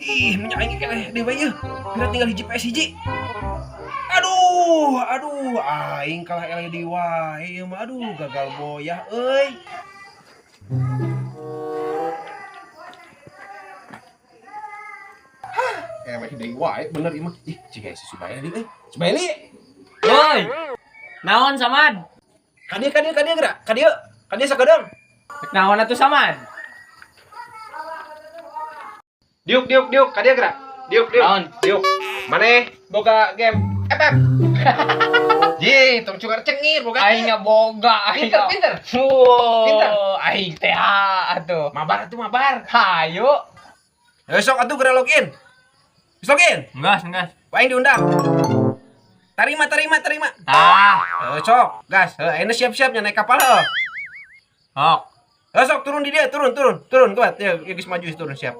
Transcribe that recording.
Ih, minyak aing eleh deui wae ieu. Pira tinggal hiji PS hiji. Aduh, aduh, aing kalah eleh deui wae ieu mah. Aduh, gagal boyah euy. Hah, eleh deui wae bener ieu mah. Ih, ciga si Subaeli euy. Subaeli. Woi. Naon, Samad? Ka dieu, ka dieu, ka dieu geura. Ka dieu. Ka dieu sakedeung. Naon atuh, Samad? Diuk, diuk, diuk, ka dieu geura. Diuk, diuk. Naon? Diuk. Maneh boga game FF. Ji, tong cugar cengir boga. Aing boga aing. Pinter, pinter. Wow, Pinter. aing teh atuh. Mabar atuh, mabar. Hayu. Ya sok atuh geura login. Geus login? Enggak, enggak. Ku aing diundang. Tarima, tarima, tarima. Tah. Eh, sok, gas. Heuh, ayeuna siap-siap nya naik kapal heuh. Ok. Heuh, sok turun di dia, turun, turun, turun kuat. Ya, ya geus maju turun siap.